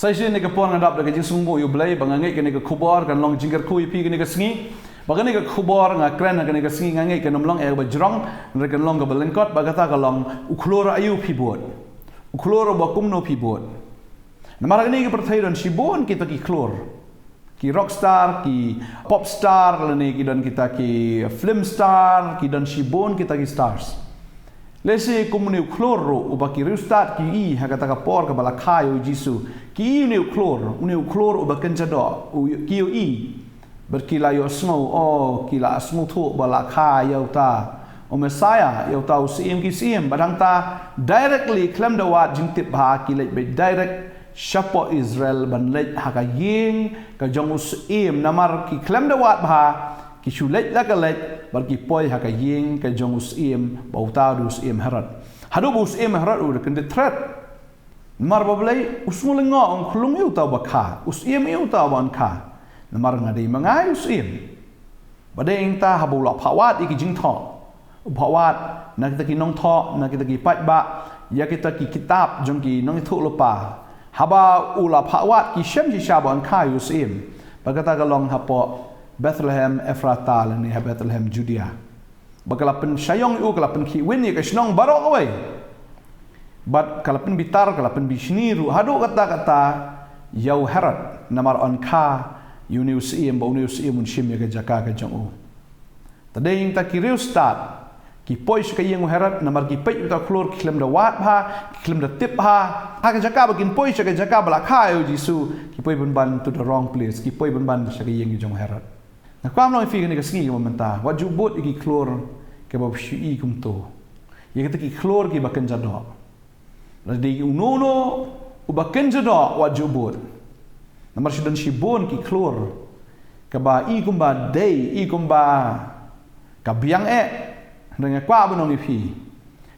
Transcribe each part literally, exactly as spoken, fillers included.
Sa shisien ha kane ka por nga dap da ka jingsngewbha ïa U Blei ba nga ngeit kane ka khubor kan long jingkyrkhu ïa phi kane ka sngi. Ba kane ka khubor nga kren ha kane ka sngi nga ngeit kan ym long eh ba jrong, hynrei kan long kaba lyngkot, ba kata ka long u khlur aïu phi bud. U khlur uba kumno phi bud. Namar ha kane ka pyrthei don shibun kita ki khlur. Ki rockstar, ki popstar, lane ki don kita ki film star, ki don shibun kita ki stars. Lehse kum une u khlur ruh uba ki riewstad ki ïohi ha kata ka por kaba la kha ïa U Jisu. Ki ïohi une u khlur, une u khlur uba kynja doh, u ki ïohi. Bad ki la ïohsngew, oh, ki la sngewthuh ba la kha ïa uta u Messiah, ïa uta u Syiem ki syiem. Bad hangta directly khlem da wad jingtip bha ki leit beit direct shapoh Israel ban leit ha ka ïing ka jong u Syiem, namar ki khlem da wad bha, ki shu leit la ka leit, bad ki poi ha ka ïing ka jong u Syiem, ba uta u dei u Syiem Herod. Haduh ba u Syiem Herod u da kyndit thret. Namar ba U Blei u sngewlyngngoh, u khlung ïa uta uba kha, u Syiem ïa uta uba yn kha. Namar nga dei ma nga u Syiem. Bad dei hangta haba u la phah wad ïa ki jingthoh. U phah wad na kita ki nongthoh, na kita ki paidbah, ïa kita ki kitab jong ki nongïathuhlypa. Haba u la phah wad ki shem shisha ba yn kha ïa u Syiem. Bad kata ka long hapoh Bethlehem Ephrata lane ha Bethlehem Judea. Ba ka la pynshaiong ïa u, ka la pynkhih win ïa ka shnong baroh kawei. Bad ka la pynbitar, ka la pynbishni ruh haduh katta katta ïa u Herod, namar yn kha ïa une u Syiem, ba une u Syiem un shim ïa ka jaka ka jong u. Te dei hangta ki riewstad ki poi sha ka ïing u Herod, namar ki peit uta u khlur, ki khlem da wad bha, ki khlem da tip bha ha ka jaka ba kin poi sha ka jaka ba la kha ïa u Jisu, ki poi pynban to the wrong place, ki poi pynban sha ka ïing jong u Herod. Nga kwah ban ong ïa phi kane ka sngi kaba mynta, wat ju bud ïa ki khlur kiba phi shu ïohi kumto. Ïa kita ki khlur kiba kynja doh. Lada dei uno uno uba kynja doh, wat ju bud. Namar shu don shibun ki khlur kiba i kumba dei, i kumba ka biang eh. Hynrei nga kwah ban ong ïa phi,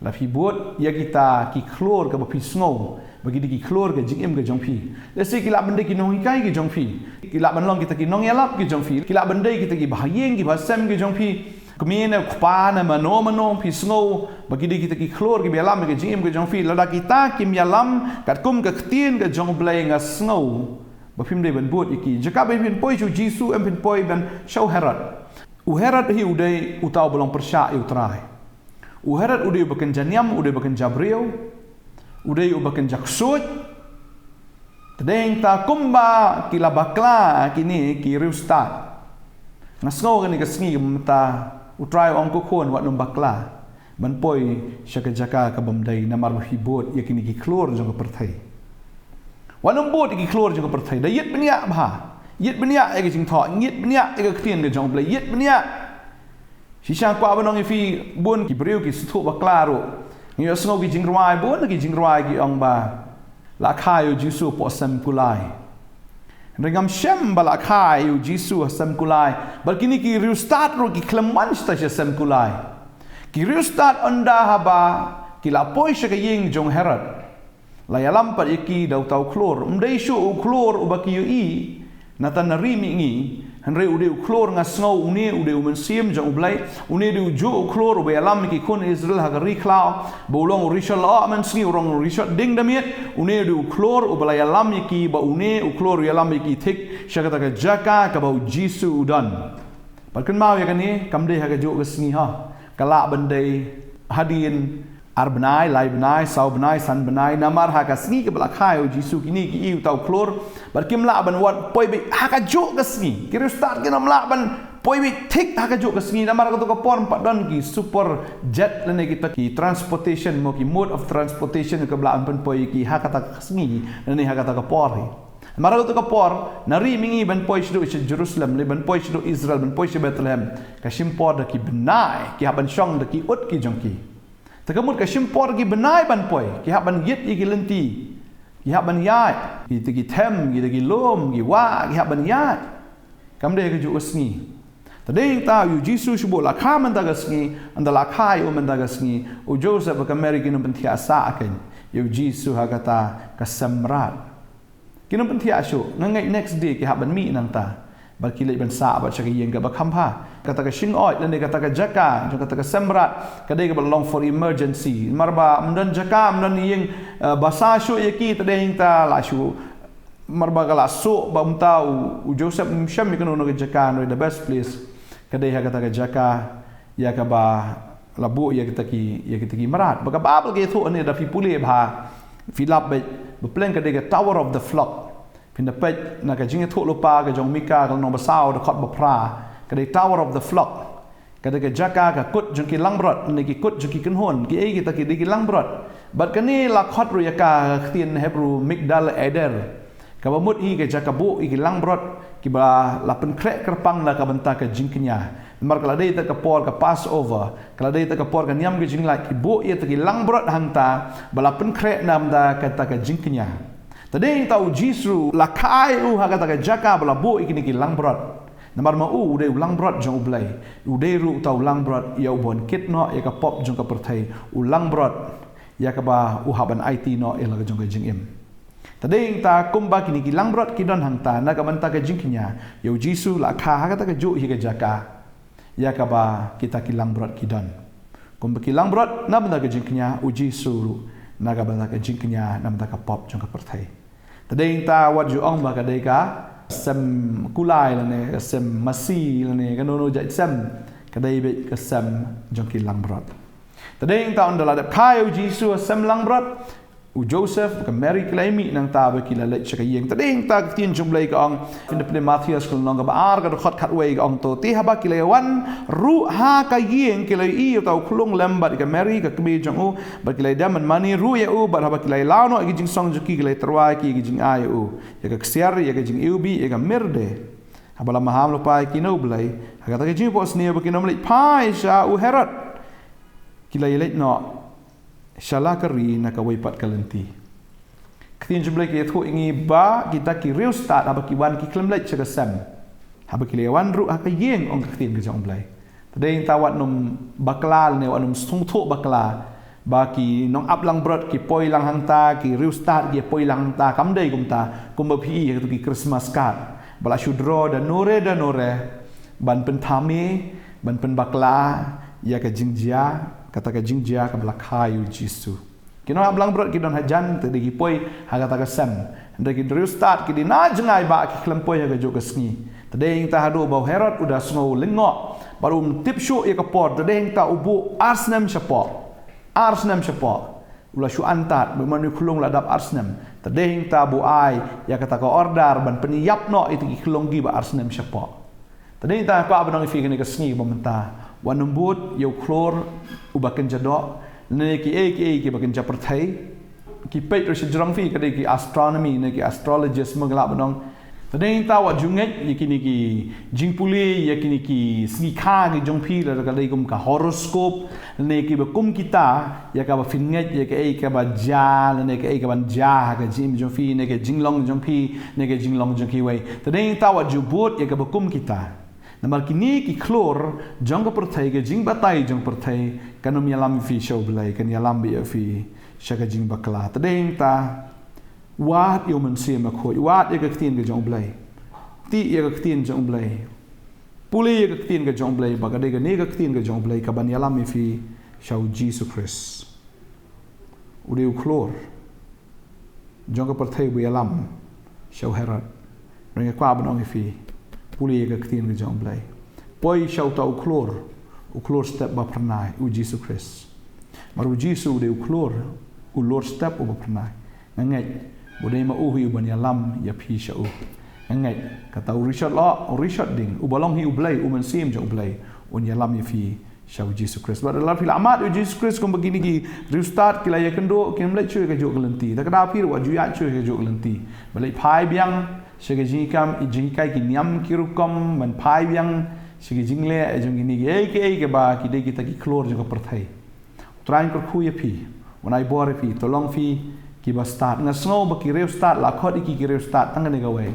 la phi bud ïa kita ki khlur kaba phi sngew ba ki dei ki khlur ka jingim ka jong phi. Lehse ki lah ban dei ki nonghikai ki jong phi, ki lah ban long kita ki nongïalap ki jong phi, ki lah ban dei kita ki bahaïing ki bahasem ki jong phi. Kmie ne kpa ne mano mano phi sngew ba ki dei kita ki khlur kiba ïalam ïa ka jingim ka jong phi. Lada kita kim ïalam katkum ka ktien ka jong U Blei, nga sngew ba phim dei ban bud ïa ki. Jaka ba phin poi sha u Jisu, em phin poi ban sha u Herod. U Herod hi u dei uta uba long pyrshah ïa u Trai. U Herod u dei uba kynja niam, u dei uba kynja briew, u dei uba kynja ksuid. Te dei hangta kumba ki la bakla kine ki riewstad, nga sngew kane ka sngi kaba mynta U Trai u ong, ko khun, wat nym bakla ban poi sha ka jaka ka bym dei, namar ba phi bud ïa kine ki khlur jong ka pyrthei. Wat nym bud ïa ki khlur jong ka pyrthei. Da ïit bniah bha, ïit bniah ïa ka jingthoh, ïit bniah ïa ka ktien ka jong U Blei, ïit bniah. Shisha kwah ban ong ïa phi, bun ki briew ki sngewthuh bakla ruh. Ngi ïohsngew ki jingrwai, bun ki jingrwai ki ong ba la kha ïa u Jisu hapoh sem kulai. Hynrei ngam shem ba la kha ïa u Jisu ha sem kulai. Bad kine ki riewstad ruh ki khlem wan shata sha sem kulai. Ki riewstad ynda haba ki la poi sha ka ïing jong Herod, la ïalam pat ïa ki da uta u khlur. Ym dei shuh u khlur uba ki ïohi nata na ri mihngi, hynrei u dei u khlur, nga sngew une u dei u Mynsiem jong U Blei. Une u dei ujuh u khlur uba ïalam ïa ki khun Israel ha ka ri khlaw, ba u long u rishot la oh mynsngi, u long u rishot ding da miet. Une u dei u khlur uba la ïalam ïa ki, ba une u khlur u ïalam ïa ki thik sha kata ka jaka kaba u Jisu u don. Bad kynmaw ïa kane, kam dei ha kajuh ka sngi ha. Ka lah ban dei hadien ar bnai, lai bnai, saw bnai, san bnai, namar ha ka sngi kaba la kha ïa u Jisu kine ki i uta u khlur, bad kim lah ban wan poi beit ha kajuh ka sngi. Ki riewstad kim lah ban poi beit thik ha kajuh ka sngi, namar kato ka por ym pat don ki super jet lane kita ki transportation, mo, ki mode of transportation kaba lah ban pynpoi ïa ki ha kata ka sngi lane ha kata ka por hi. Namar kato ka por, na ri mihngi ban poi shaduh sha Jerusalem, lane ban poi shaduh Israel, ban poi sha Bethlehem, ka shim por da ki bnai, ki hap ban shong da ki ut ki jong ki. Te ka mut ka shim por ki bnai ban poi, ki hap ban ïit ïa ki lynti, ki hap ban ïaid, kita ki them, kita ki lum, ki wah, ki hap ban ïaid. Kam dei ha kajuh ka sngi. Te dei hangta ïa u Jisu shu bud la kha mynta ka sngi, ynda la kha ïa u mynta ka sngi, u Joseph bad ka Mary kin ym pynthiah sah kein ïa u Jisu ha kata ka sem mrad. Kin ym pynthiah shuh, nga ngeit next day ki hap ban mih nangta. Bad ki leit ban sah bad sha ka ïing kaba kham bha. Kata ka shingoid lane kata ka jaka jong kata ka sem mrad ka dei kaba long for emergency. Namar ba ym don jaka, ym don ïing, eh, ba sah shuh ïa ki, te dei hangta la shu Namar ba ka la suk ba mynta u, u Joseph um shem ïa kano kano ka jaka, hynrei the best place ka dei ha kata ka jaka ïa kaba la buh ïa kita ki, ïa kita ki mrad. Ba ka Baibl ka ïathuh hangne, da phi pule bha, phi lap beit, ba pleng ka dei ka Tower of the Flock. Phin da peit na ka jingïathuhlypa ka jong Mika ka lynnong ba saw, dkhot ba phra, ka dei Tower of the Flock. Ka dei ka jaka ka kut jong ki langbrot, ne ki kut jong ki kynhun, kiei kita ki dei ki langbrot. Bad kane la khot ruh ïa ka ha ka ktien Hebru Migdal Eder, kaba mut hi ka jaka buh ïa ki langbrot kiba la pynkhreh kyrpang na ka bynta ka jingkñia. Namar ka la dei ta ka por ka Passover, ka la dei ta ka por ka niam ka jinglait, ki buh ïa ta ki langbrot hangta ba la pynkhreh na ka bynta kata ka jingkñia. Te dei hangta u Jisu la kha ïa u ha kata ka jaka ba la buh ïa kine ki langbrot. Namar ma u u dei u langbrot jong U Blei. U dei ruh uta u langbrot ïa uban kit noh ïa ka pop jong ka pyrthei, u langbrot ïa kaba u hap ban aiti noh ïa la ka jong ka jingim. Te dei hangta kumba kine ki langbrot ki don hangta na ka bynta ka jingkñia, ïa u Jisu la kha ha kata kajuh hi ka jaka ïa kaba kita ki langbrot ki don. Kumba ki langbrot na bynta ka jingkñia, u Jisu ruh na ka bynta ka jingkñia, na bynta ka pop jong ka pyrthei. Te dei hangta wat ju ong ba ka dei ka sem kulai lane ka sem masi lane kano kano jait sem, ka dei beit ka sem jong ki langbrot. Te dei hangta ynda la dep kha ïa u Jisu ha sem langbrot, u Joseph, ka Mary ki la ïa mih nangta ba ki la leit sha ka ïing. Te dei hangta ka ktien jong U Blei ka ong, phin da pule Mathaios ka lynnong kaba ar ka dkhot khatwei ka ong to, te haba ki la ïa wan ruh ha ka ïing ki la ïohi ïa uta u khlung lem bad ïa ka Mary ka kmie jong u, bad ki la ïa dem ban mane ruh ïa u, bad haba ki la ïa law noh ïa ki jingsong jong ki, ki la ïa tyrwa ïa ki ïa ka jingai ïa u, ïa ka ksiar, ïa ka jingiwbih, ïa ka mirde. Haba la maham lypa ïa ki na U Blei ha kata ka jingphohsniew ba kin ym leit phai sha u Herod, ki la ïa leit noh sha la ka ri na kawei pat ka lynti. Ka ktien jong U Blei ka ïathuh ïa ngi ba kita ki riewstad haba ki wan ki khlem leit sha ka sem. Haba ki la ïa wan ruh ha ka ïing, ong ka ktien ka jong U Blei. Te dei hangta wat nym bakla lane wat nym sngewthuh bakla ba ki nongap langbrot ki poi lang hangta, ki riewstad ki poi lang hangta, kam dei kumta. Kumba phi ïohi ha kito ki Christmas card ba la shu draw da nure da nure ban pynthame, ban pynbakla ïa ka jingjia, kata ka jingjia kaba la kha ïa u Jisu. Ki nongap langbrot ki don hajan, te dei ki poi ha kata ka sem. Hynrei ki riewstad ki dei na jngai ba ki khlem poi ha kajuh ka sngi. Te dei hangta haduh ba u Herod u da sngew lyngngoh bad um tip shuh ïa ka por, te dei hangta u buh ar snem shapoh. Ar snem shapoh. U la shu antad ba man u khlung la dap ar snem. Te dei hangta ba u ai ïa kata ka order ban pynïap noh ïa kita ki khlung kiba ar snem shapoh. Te dei hangta nga kwah ban ong ïa phi kane ka sngi ba mynta, wat nym bud ïa u khlur uba kynja doh, ne kiei kiei kiba kynja pyrthei. Ki peit ruh sha jrong phi, ka dei ki astronomy ne ki astrologist, ma nga lah ban ong. Te dei hangta wat ju ngeit ïa kine ki jingpule, ïa kine ki sngi kha ki jong phi, lada ka dei kum ka horoscope ne kiba kum kita, ïa kaba phin ngeit ïa kaei kaba jia ne kaei kaban jia ha ka jingim jong phi ne ka jinglong jong phi ne ka jinglong jong kiwei. Te dei hangta wat ju bud ïa kaba kum kita. Namar kine ki khlur jong ka pyrthei, ka jingbatai jong ka pyrthei, kan ym ïalam ïa phi sha U Blei, kan ïalam beit ïa phi sha ka jingbakla. Te dei hangta wad ïa U Mynsiem Bakhuid, wad ïa ka ktien ka jong U Blei. Tih ïa ka ktien jong U Blei. Pule ïa ka ktien ka jong U Blei, ba ka dei kane ka ktien ka jong U Blei kaban ïalam ïa phi sha u Jisu Khrist. U dei u khlur jong ka pyrthei uba ïalam sha u Herod. Hynrei nga kwah ban ong ïa phi, pule ïa ka ktien ka jong U Blei. Poi sha uta u khlur, u khlur step ba phyrnai, u Jisu Khrist. Namar u Jisu u dei u khlur, u khlur step uba phyrnai. Nga ngeit ba u dei ma u hi uban ïalam ïa phi sha u. Nga ngeit kata u rishot lok, u rishot ding, uba long hi U Blei, U Mynsiem jong U Blei, un ïalam ïa phi sha u Jisu Khrist. Bad lada phi la mad ïa u Jisu Khrist kumba kine ki riewstad ki la ïakynduh, kim leit shuh ïa kajuh ka lynti. Te ka daw phi ruh wat ju ïaid shuh ïa kajuh ka lynti. Ba leit phai biang sha ka jinghikai, jinghikai ki niam ki rukom, ban phai biang sha ki jingleh jong kine kiei kiei kiba ki dei kita ki khlur jong ka pyrthei. U Trai un kyrkhu ïa phi, un ai bor ïa phi, to long phi kiba stad. Nga sngew ba ki riewstad, la khot ïa ki ki riewstad tang kane kawei.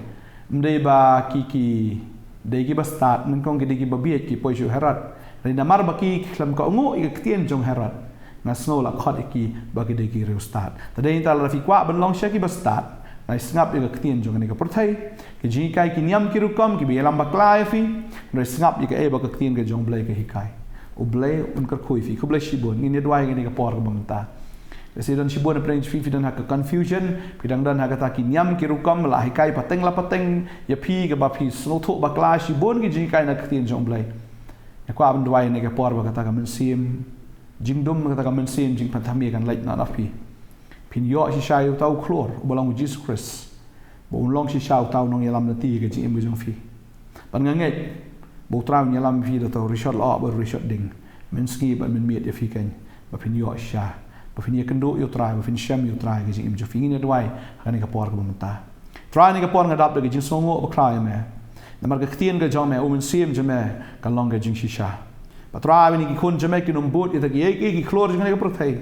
Ym dei ba ki, ki dei kiba stad, nyngkong ki dei kiba bieit, ki poi sha u Herod. Hynrei namar ba ki, ki khlem kohnguh ïa ka ktien jong u Herod, nga sngew la khot ïa ki ba ki dei ki riewstad. Te dei hangta lada phi kwah ban long sha kiba stad, nai sngap ïa ka ktien jong kane ka pyrthei, ki jinghikai ki niam ki rukom kiba ïalam bakla ïa phi. Hynrei sngap ïa kaei ba ka ktien ka jong U Blei ka hikai. U Blei un kyrkhu ïa phi. Khublei shibun, ngin ïa duwai ha kane ka por kaba mynta. Lehse don shibun na pdeng jong phi, phi don ha ka confusion, phi dang don ha kata ki niam ki rukom ba la hikai pateng la pateng ïa phi, kaba phi sngewthuh bakla shibun ki jinghikai na ka ktien jong U Blei. Nga kwah ban duwai ha kane ka por ba kata ka mynsiem jingdum, kata ka mynsiem jingpynthame kan leit noh na phi. Phin ïoh shisha ïa uta u khlur uba long U Jisu Khrist, ba un long shisha uta u nongïalam lynti ha ka jingim ka jong phi. Bad nga ngeit ba U Trai un ïalam ïa phi da uta u rishot lyoh bad u rishot ding, mynsngi bad mynmiet ïa phi keiñ, ba phin ïoh shisha, ba phin ïakynduh ïa U Trai, ba phin shem ïa U Trai ha ka jingim jong phi. Ngin ïa duwai ha kane ka por kaba mynta. Trai, ha kane ka por nga dap da ka jingsngewnguh bakhraw ïa me, namar ka ktien ka jong me, U Mynsiem jong me, kan long ka jingshisha. Bad Trai, ba kine ki khun jong me kin ym bud ïa kita kiei kiei ki khlur jong kane ka pyrthei.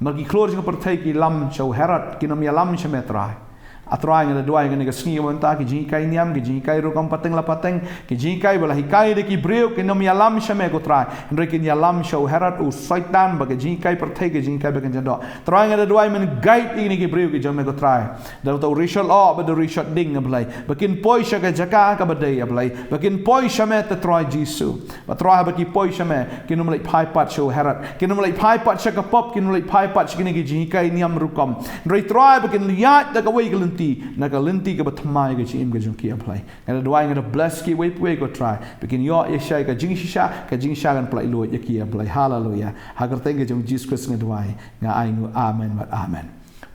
Namar ki khlur jong ka pyrthei ki lam sha u Herod, kin ym ïalam sha me, Trai. A Trai, nga da duwai ha kane ka sngi kaba mynta, ki jinghikai niam, ki jinghikai rukom pateng la pateng, ki jinghikai ba la hikai da ki briew, kin ym ïalam sha me, ko Trai, hynrei kin ïalam sha u Herod, u Soitan, bad ki jinghikai pyrthei, ki jinghikai ba kynja doh. Trai, nga da duwai men guide ïa kine ki briew ki jong me, ko Trai, da uta u rishot lyoh bad u rishot ding, A Blei, ba kin poi sha ka jaka kaba dei, A Blei, ba kin poi sha me, te Trai Jisu. Bad Trai, haba ki poi sha me, kin ym leit phai pat sha u Herod, kin ym leit phai pat sha ka pop, kin ym leit phai pat sha kine ki jinghikai niam rukom. Hynrei Trai, ba kin ïaid da kawei ka lynti, na ka lynti kaba thymmai ha ka jingim ka jong ki, A Blei. Nga da duwai, nga da bless kiwei pa kiwei, ko Trai, ba kin ïoh ïa shai ka jingshisha, ka jingshisha kan pynlait luid ïa ki, A Blei. Haleluya. Ha ka kyrteng ka jong U Jisu Khrist nga duwai, nga ainguh, amen bad amen.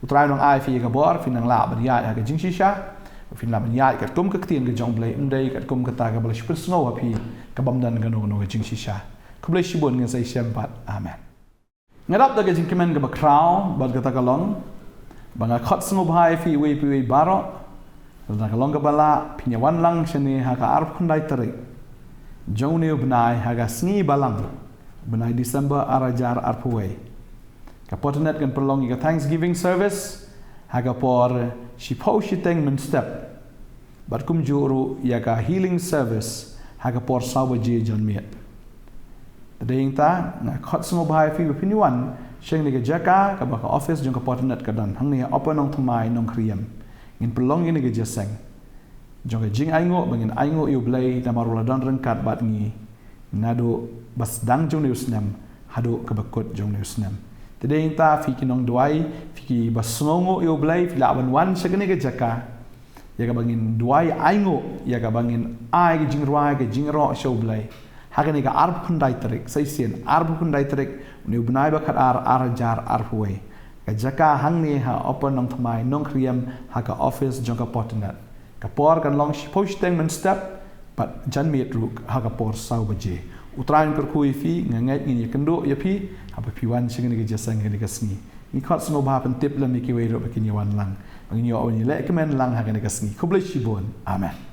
U Trai un ai ïa phi ka bor, phin nang lah ban ïaid ha ka jingshisha, phin lah ban ïaid katkum ka ktien ka jong U Blei, ym dei katkum kata kaba la shu pynsngew ha phi, kaba ym don kano kano ka jingshisha. Khublei shibun, ngin sa ïashem pat. Amen. Nga dap da ka jingkmen kaba khraw, bad kata ka long ba nga khot sngewbha ïa phi iwei pa iwei baroh, lada ka long kaba lah, phin ïa wan lang shane ha ka arphew khyndai tarik jong une u bnai, ha ka Sngi Balang, bnai December ar hajar arphew wei. Ka Pop Internet kan pynlong ïa ka Thanksgiving service ha ka por shiphew shiteng mynstep, bad kumjuh ruh ïa ka healing service ha ka por saw baje janmiet. Te dei ïa kata nga khot sngewbha ïa phi ba phin ïa wan sha kane ka jaka kaba ka office jong ka Pop Internet ka don hangne ha Upper Nongthymmai, Nongkriem. Ngin pynlong ïa kane ka jingïaseng jong ka jingainguh, ba ngin ainguh ïa U Blei namar u la don ryngkat bad ngi naduh ba sdang jong une u snem haduh kaba kut jong une u snem. Te dei ïa kata, phi ki nongduwai, phi kiba sngewnguh ïa U Blei, phi lah ban wan sha kane ka jaka, ïa kaba ngin duwai ainguh, ïa kaba ngin ai ka jingrwai, ka jingrwai sha U Blei ha kane ka arphew khyndai tarik, sa shisien arphew khyndai tarik une u bnai ba khatar, ar hajar arphew wei. Ka jaka hangne ha Upper Nongthymmai, Nongkriem, ha ka office jong ka Pop Internet. Ka por kan long shiphew shiteng mynstep, bad janmiet ruh ha ka por saw baje. U Trai un kyrkhu ïa phi, nga ngeit ngin ïakynduh ïa phi haba phi wan sha kane ka jingïaseng kane ka sngi. Ngi khot sngewbha, pyntip lem ïa kiwei ruh ba kin ïa wan lang, ba ngin ïoh ban ïalehkmen lang ha kane ka sngi. Khublei shibun. Amen.